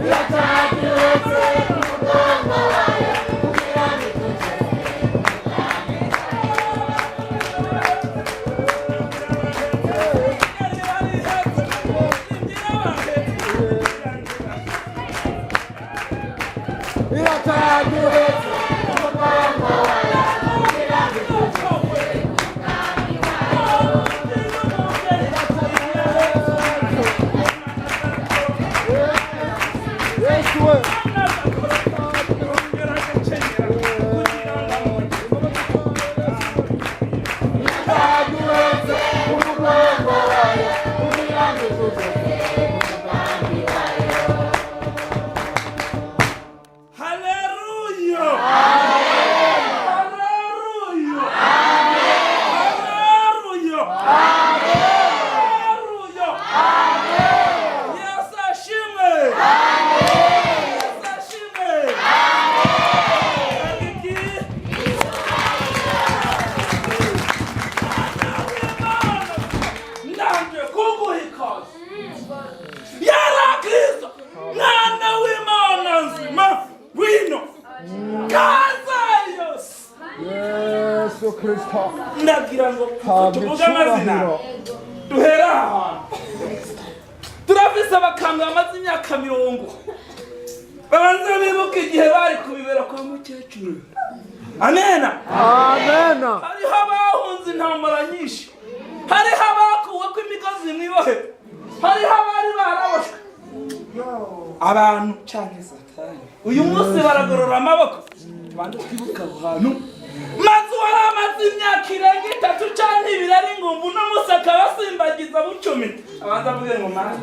Iracyaduhetse ku mugongo wayo kugira ngo itugeze mu bwami bwayo. Iracyaduhetse ku mugongo wayo kugira ngo itugeze mu bwami bwayo. Yesu we. Iracyaduhetse ku mugongo wayo kugira ngo itugeze mu bwami bwayo. Haleluya! Haleluya! Haleluya! Haleluya! Yesu ashimwe! Yesu ashimwe! Iki? Ndanje kuguha ikaze. Yara Kristo, mwana w'Imana nzima, wino kaza yose. Yesu Kristo. Ndagira ngo Habwa tuvuge amazina icyubahiro. duhera ahantu turafise abakambwe bamaze imyaka 40, babanza bibuka igihe bari kubibera kwa mukecuru. Amena. Amena. Hariho abahunze intambara nyinshi, hariho abakuwe ko imigozi mwibohe, hariho abari baraboshwe abantu canke Satani. Uyu munsi baragorora amaboko. Tubanze twibuka aho hantu maze uwari amaze imyaka irenga 3 canke 2 ari ingumbu, uno munsi akaba asimbagiza bucumi, abanza avuge ngo mana.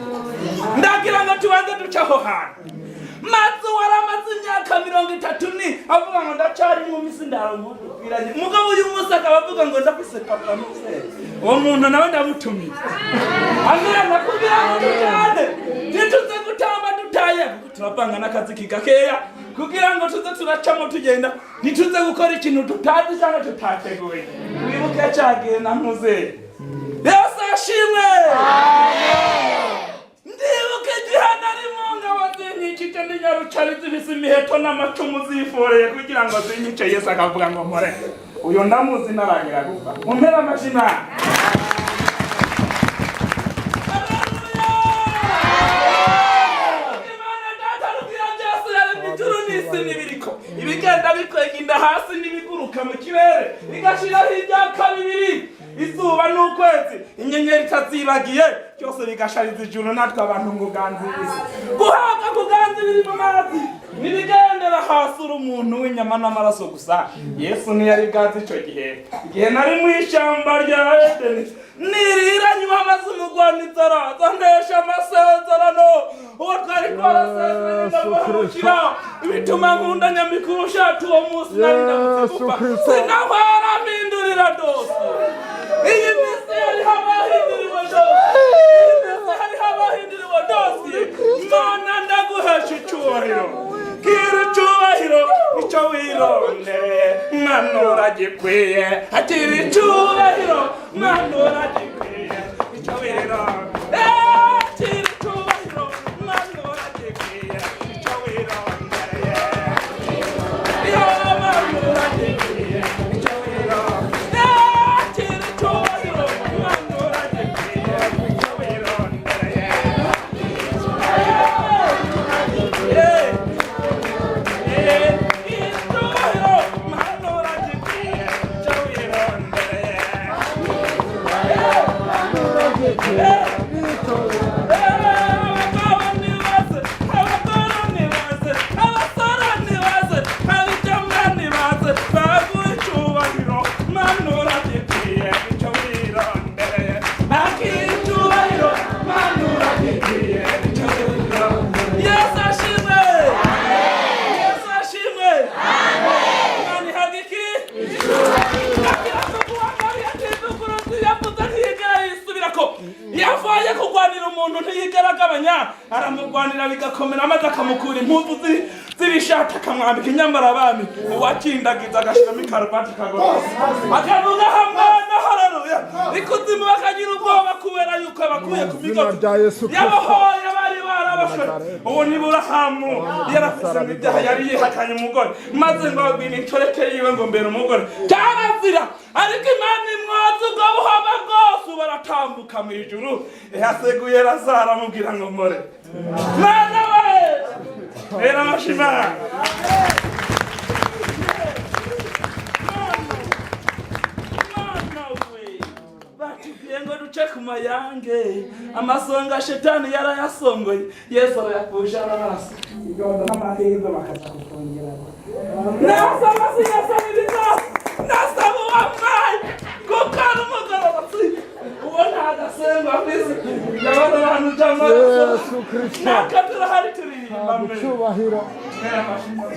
Ndagira ngo tubanze duce aho hantu maze uwari amaze imyaka 30 ni avuga ngo ndacari inkumi, sindaramubwiranye mugabo, uyu munsi akaba avuga ngo ndafise papa n'umuvyeyi. Uwo muntu nawe ndamutumiye. Amena. Kugira ngo tujane, ntituze gutamba dutaye, kuko turavanga n'akaziki gakeya kugira ngo tuze turacamo tugenda, ntituze gukora ikintu tutazi cyangwa tutateguye. Wibuke cagihe na ntuze. Yesu ashimwe. Ndibuka igihe nari mu ngabo zinkikije ndi nyarucari, zifise imiheto n'amacumu, ziforeye kugira ngo zinyice. Yesu akavuga ngo mpore uyu ndamuzi, naragira gupfa. Mumpere amashina. Imana Data rugira byose yaremye ijuru n'isi n'ibiriko, ibigenda bikwega inda hasi n'ibiguruka mu kirere, igashiraho ibyaka bibiri, izuba n'ukwezi, inyenyeri itazibagiye, byose bigashariza ijuru natwe abantu ngo uganze isi. Guhabwa kuganza ibiri mu mazi n'ibigendera hasi, uri umuntu w'inyama n'amaraso gusa, Yesu ntiyari bwazi ico gihe. Igihe nari mu ishyamba rya Edeni nirira, nyuma maze umugwaniza araza ndesha amasezerano uwo twari twarasezeranye, ndamuhemukira, bituma nkunda nyamikuru ushaka. Uwo munsi nari ndamutse Yesu gupfa, Kristo. sinahwara mpindurira dosiye. Iyi minsi hariho abahinduriwe dosiye, iyi minsi hariho abahinduriwe dosiye. Mana, ndaguhesha icyubahiro. Gira icyubahiro icyo wirondeye, mwana uragikwiye. Agira icyubahiro, mwana uragikwiye icyo wirondeye. Agira icyubahiro, mwana uragikwiye icyo wirondeye. Iyo mwana uragikwiye icyo wirondeye. Agira icyubahiro, mwana uragikwiye icyo wirondeye. Yes, ashimwe! Yesu ashimwe! Imana ihabwa iki? Agira ngo guhamagara yatinze yavuze ntiyigera yisubirako. Yavuye kurwanira umuntu ntiyigera agabanya, aramurwanira bigakomera, maze akamukura impuzu z'ibishati, akamwambika inyambaro abami, uwakindagiza agashyiramo ikaruvati ikagororotse, akavuga hamwana haleluya. Ikuzimu bakagira ubwoba kubera yuko abakuye ku Mu izina migozi rya Yesu Kristo. yabohoye abari barabashwe. Ubu ntibura. Aburahamu yarafise ibyaha, yari yihakanye umugore, maze ngo abwira inshoreke yiwe ngo mbere umugore cyarazira, ariko Imana imwoza ubwo buhoba bwose, ubu aratambuka mu ijuru yaseguye Lazaro, amubwira ngo more mwana we. Rero amashima Mana we, batubwiye ngo duce ku mayange, amasonga shetani yarayasongoye, Yesu arayapfusha ararasa igondo n'amahirwe bakaza kukongera. Nasaba, sinasaba ibizaza, nasaba uwampaye, kuko ari umugororotsi, uwo ntagasengwa ku isi. Ndabona abantu cyangwa Yesu Kristo. Natwe turahari turirimba mbere. Icyubahiro. Amashimwe.